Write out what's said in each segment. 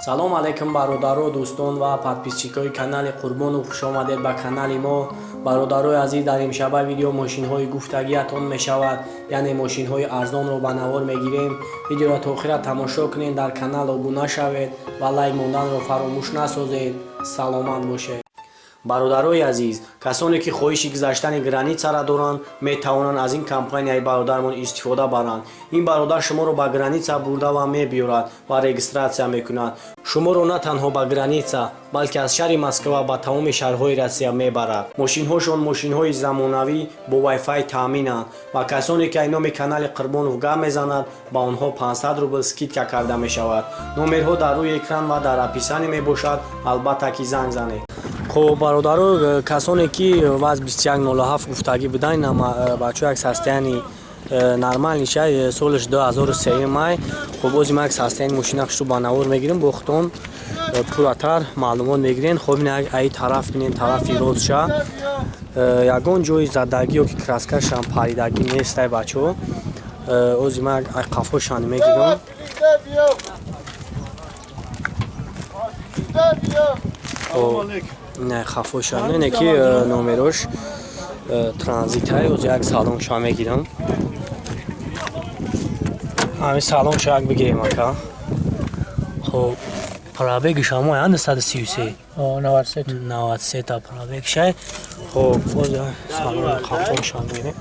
Салом алейкум, бародаро, дӯстон ва подписчикои канали Қурбонов, хуш омадед ба канали мо. Бародарои азиз, дар имшаба видео мошинҳои гуфтагиятон мешавад, яъне мошинҳои арзонро ба навор мегирем. Видеоро то охира тамошо кунед, дар канал обуна шавед ва лайк монданро фаромӯш насозед. Саломат бошед. Бародарои азиз, касоне ки хоҳиши гузаштани границара доранд, метавонанд аз ин компанияи бародармон истифода баранд. Ин бародар шуморо ба граница бурда ва мебиёрад ва регистрация мекунад. Шуморо на танҳо ба граница, балки аз шаҳри Москва ба тамоми шаҳрҳои Россия мебарад. Мошинҳошон мошинҳои замонавӣ, бо вайфай таъминанд ва касоне ки ай номи канали Қурбонов гап мезанад, ба онҳо 500 рубл скидка карда мешавад. Номерҳо дар рӯи экран ва дар описание мебошад, албатта ки занг занед. Хоб, бародаро, касоне ки ВАЗ 2107 гуфтагӣ будан, бачаҳо, як состоянии нормальный шай, солаш 2003 май. Хоб, ози ма як состоянии мошина хушу ба навор мегирем, бо худтон пурратар маълумот мегирен. Хоб, ин аи тараф бинен, тарафи ростша ягон ҷои задагӣ ё ки краскашам паридагӣ нестай, бачаҳо. Ози ма ай қафошан мегирам. Не, хафоша не, ки номерош транзитай. Оз як салонша мегирам, ҳамин салонша як бигирем, ака. Хоб, пробегиш ҳамо 133, 93 та пробегшай. Хоб, оз салони хафоша мегирем,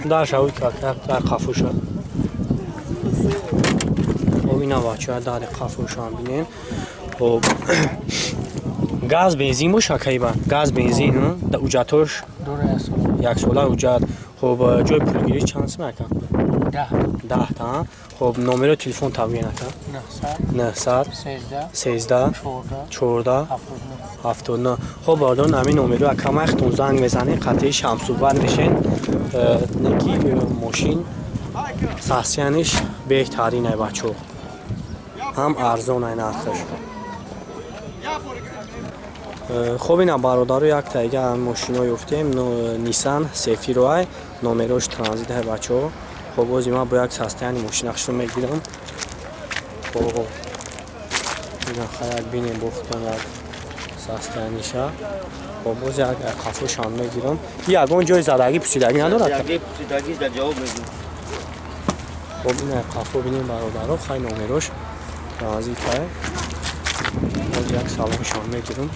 дар шавӣ дар қафоша. Хоб, ина, бачаҳо, дари қафоша бинем. Хоб, газ бензин боша, кайба газ бензин уҷатош яксола уҷат. Хоб, ҷои пулгирӣ чанд сум, ака? 10 та. Хоб, номеро телефон табиен, ака? 913 14 79. Хоб, бародарон, ҳамин номеро ака махтон занг мезанед, қатъи шамсӯҳбат мешен. Неки мошин состояниш беҳтарин ай, бачаҳо, ҳам арзон ай нархаш. Хоб, ина, бародаро, якта ига мошино ёфтем, Нисан Сефиро ай, номерош транзит ай, бачаҳо. Хоб, ози ман бо як состоянии мошинахшро мегирам. Хоб, ина, хаяк бинем бо худтон як состояниша. Хоб, боз як қафошам мегирам. Ягон ҷои задагӣ, пусидагӣ надорад. Хоб, ина қафо бинем, бародаро. Хай, номерош транзит ай. Боз як салоншам мегирам.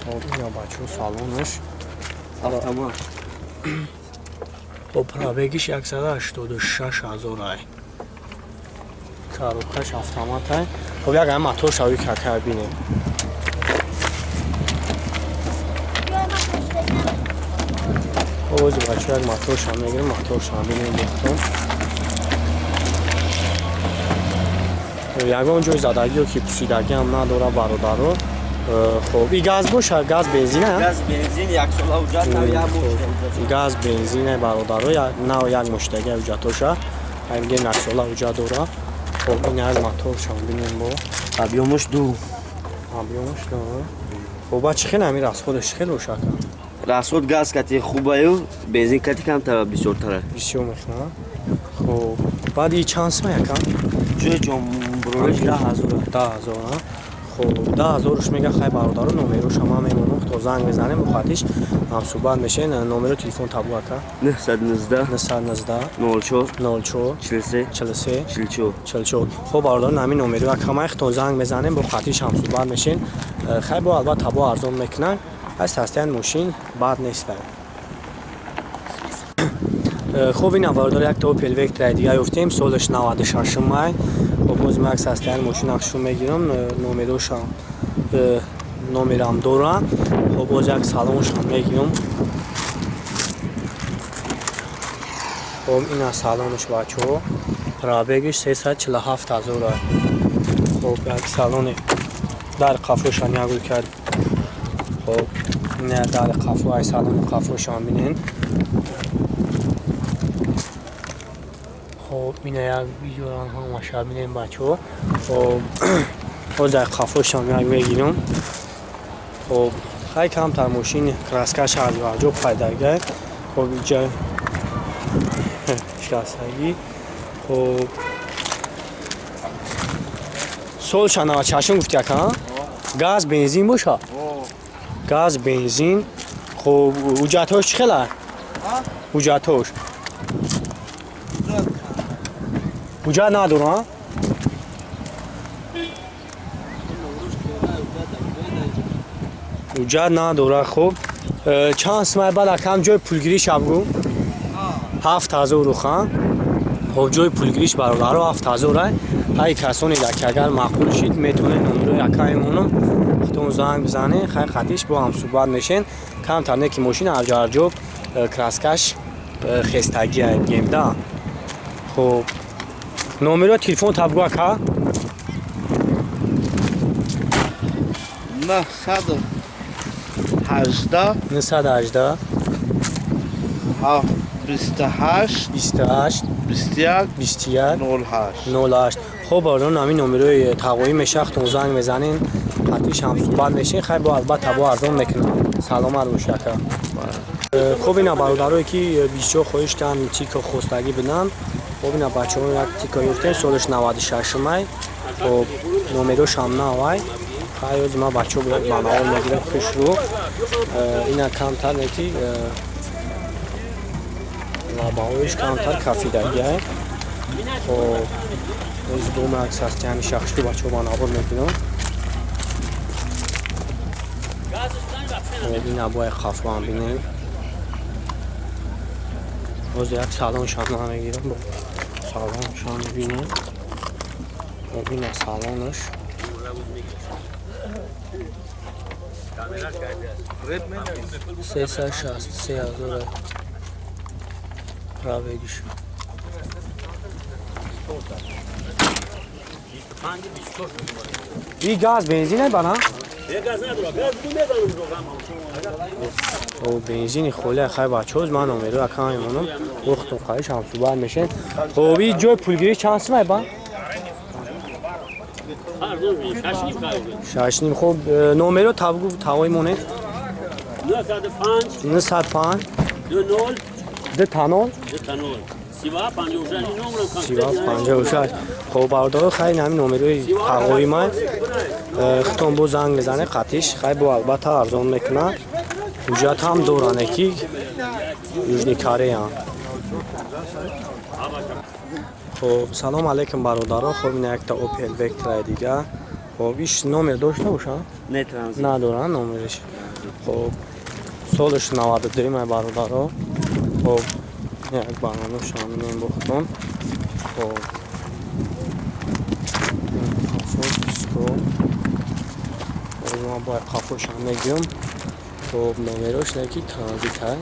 Хоб, ина, бачаҳо, салонаш автомат. Хоб, пробегиш 186 ҳазор ай, коробкаш автомат ай. Хоб, як ай мотор шави кака бинем. Ози, бачаҳо, як моторшам мегирем, моторшам бинем бохтон. Ягон ҷои задагиё ки пусидагиам надора, бародаро. Хоб, и газ боша, газ бензин? Газ бензин, яксола уҷат, нав як мошина. Газ бензин, бародаро, нав як мошинаги уҷатоша. Аймген яксола уҷат дора. Хоб, ин аз моторшам бинем бо. Объёмаш ду. Объёмаш ду. Хоб, ба чӣ хел ҳамин расходаш чӣ хел боша, ака? Расход газ кати хубаю, бензин кати камтара, бисёртара. Бисёр мехӯрад. Хоб, баъд и чанд сум, ака? Ҷои ҷонбурориш 10 000. 10 000. Хоб, 10 000-уш мега. Хай, бародаро, номероша ман мемонам, то занг мезанем, мухаттиш ҳамсӯҳбат мешен. Номеро телефон табу, ака? 919 919 04 04 43 43 44. 44. Хоб, бародарон, ҳамин номеро акамайхтон занг мезанем, бо хаттиш ҳамсӯҳбат мешен. Хай, бо албатта бо арзон мекунанд. Ай состояни мошин бад неста. Хоб, ина, бародар, якта Opel Vectra дига ёфтем, солаш 96 май. Хоб, боз ма як состояни мошинахшу мегирам, номерошам номерам дора. Хоб, боз як салоншам мегирам. Хоб, ина салонаш, бачаҳо, пробегиш 347 ҳазор. Хоб, як салони дар қафошам ягул кард. Хоб, ина дар қафо, ай салони қафошам бинен. Хоб, ина як видеорам ҳамаша бинем, бачаҳо. Хоб, ҳозир ай қафошам як мегирам. Хоб, хай, камтар мошин краскаш аз ҷо пайдагай. Хоб, иҷа шикастагӣ. Хоб. Солша 96 гуфти ака? Газ бензин боша? Газ бензин. Хуб, ҳуҷҷатҳош чӣ хела? Ҳуҷҷатҳош. Ҳуҷҷат надора? Ҳуҷҷат надора. Хуб, чанд сумай баъд акам ҷои пулгириш абгу? 7000 рухан. Хуб, ҷои пулгириш бародаро 7000 ай. Ҳай касоне дар ки агар маъқул шид, метавонед номерои акаимонам худтон занг бизанед, хай қатиш бо ҳам суҳбат мешен. Камтар не ки мошин арҷо арҷо краскаш хестагия гем да. Хуб, номерои телефон табгу ака? 918 918 28 28 21 21 08 08. Хуб, бародарон, ҳамин номерои тағоӣ меша, худтон занг мезанен, қатиш ҳам суҳбат мешин, хай бо албатта бо арзон мекунам. Саломат бош ака. Хуб, ина бародарое ки бисёр хоҳиш карданд тико хостагӣ биданд. Хуб, ина бачаҳо як тико ёфтем, солаш 96 май. Хуб, номерош ҳам навай. Хай ҳозир ман бачаҳо бояд ба навор мегирам хушрӯ. Ина камтар не ки лабаҳояш камтар кафидагиай. Хуб, ҳозир дома як сахтияни шахши бачаҳо ба навор мегирам. Хуб, ина бояд хафоам бинем. Ҳозир як салон шам намегирам, бо салон шам мебинем. Хуб, ина салонаш. 363 000 правегиш. И газ бензин бана? О, бензини холия. Хай бачаҳо, ман номеро акам мемонам, вақтон қариш ҳам суҳбат мешем. Хуб, и ҷои пулгирӣ чанд сумай ба? 6,5. Хуб, номеро табгу тавои монед. 905 2 танол 37 56. Хуб, бародаро, хай ҳамин номерои тағои ман, худтон бо занг мезанед қатиш, хай бо албатта арзон мекунад. Ҳуҷҷат ҳам доранд ки Южный Корея. Хуб, салом алейкум бародаро. Хуб, ина якта Opel Vectra дига. Хуб, иш номер дошта боша? Не, транзит. Надора номериш. Хуб, солаш 92 май бародаро. Хуб, як барномашам бинем бо худтон. Хуб, қафо ман бояд қафошам мегирам. Хуб, номерош не ки транзит ҳай.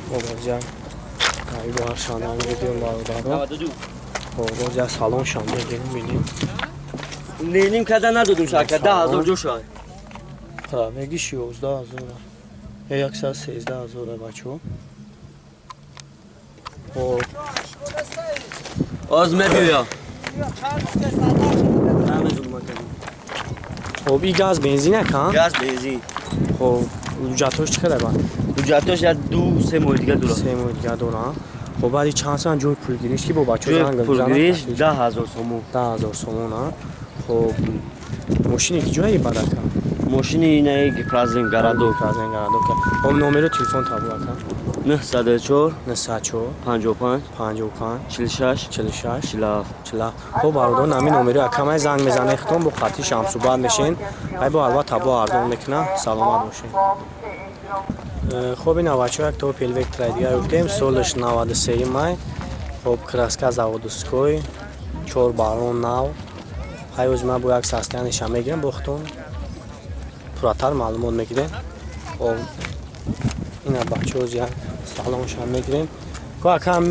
Боз як айбаршанам мегирам бародаро. Хуб, боз як салоншам мегирам, бинем. Неним када надодум шака, 10 000 ҷо шай. Мегиш 11 000. 113 000 бачаҳо. Хуб. Оз мебиё. Хуб, и газ бензин ака? Газ бензин. Хуб, ҳуҷҷатҳош чӣ қадар ба? Ҳуҷҷатҳош як 2-3 моҳи дига дорад. 3 моҳи дига дорад. Хуб, баъди чанд сомон ҷои пулгириш ки бо бачаҳо Ҷои занг бизананд? пулгириш 10 000 сомон. 10 000 сомон, а? Хуб, мошине ки ҷое бад ака? Мошини инаи Гипразин городок. Гипразин городок. Хуб, номеро телефон табу ака? 904 904 55 55 46 46 47. 47. Хуб, бародарон, ҳамин номеро акамай занг мезанед, худтон бо қатиш ҳам суҳбат мешен. Ай бо албатта бо арзон мекунад. Саломат бошед. Хуб, ина бачаҳо як то Opel Vectra дигар ёфтем, солаш 93 май. Хуб, краска заводской, чор барон нав. Ҳай ҳозир ман бо як состояниеша мегирам, бо худтон пурратар маълумот мегирем. Хуб, ина бачаҳо як салонша мегирем. Ко акам,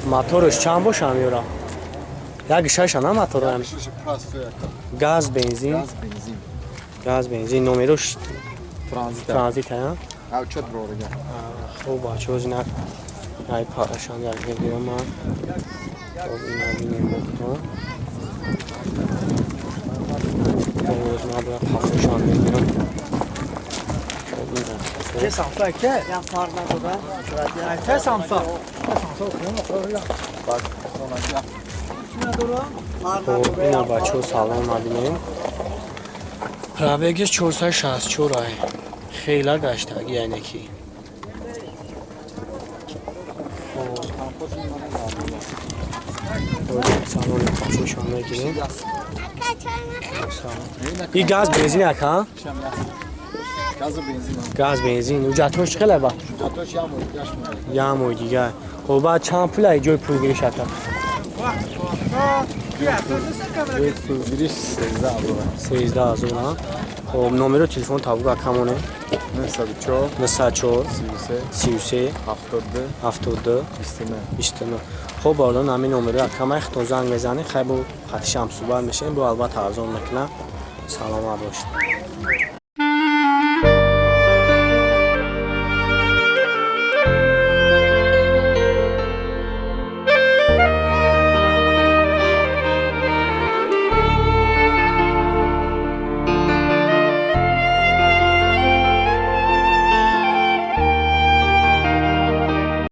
мотораш чанд бошам ёра? Як шаша на моторам? Газ бензин? Газ бензин. Газ бензин, номерош Транзит. Транзит, а? Авчот брорига. Хуб, бачаҳо, зинак ай парашан як мегирам ман. Хуб, ина бинем бо худтон. Боз ман бояд қафошам мегирам. Хуб, ина қафо. Самса ке? Те самса. Хоб, ина, бачаҳо, салон набинем. Пробегиш 464 ай. Хела гаштаг, яъне ки. Хоб. Салони капшошон мегирем. И газ, бензин, ака? Газу бензин. Газ, бензин. Ҳуҷҷатҳош чӣ хеле ба? Ҳуҷҷатҳош як моҳ дигаш монда. Як моҳ дигар. Хоб, баъд чанд пул ай ҷои пулгириш, ака? Ҷои пулгириш 13 000. 13 000, а? Хоб, номеро телефон табуга акамоне. 904 904 33 33 72 72 29. 29. Хоб, бародарон, ҳамин номеро акамай хитон занг мезанед, хай, бо хатишам суҳбат мешавем, бо албатта арзон мекунам. Саломат бошед.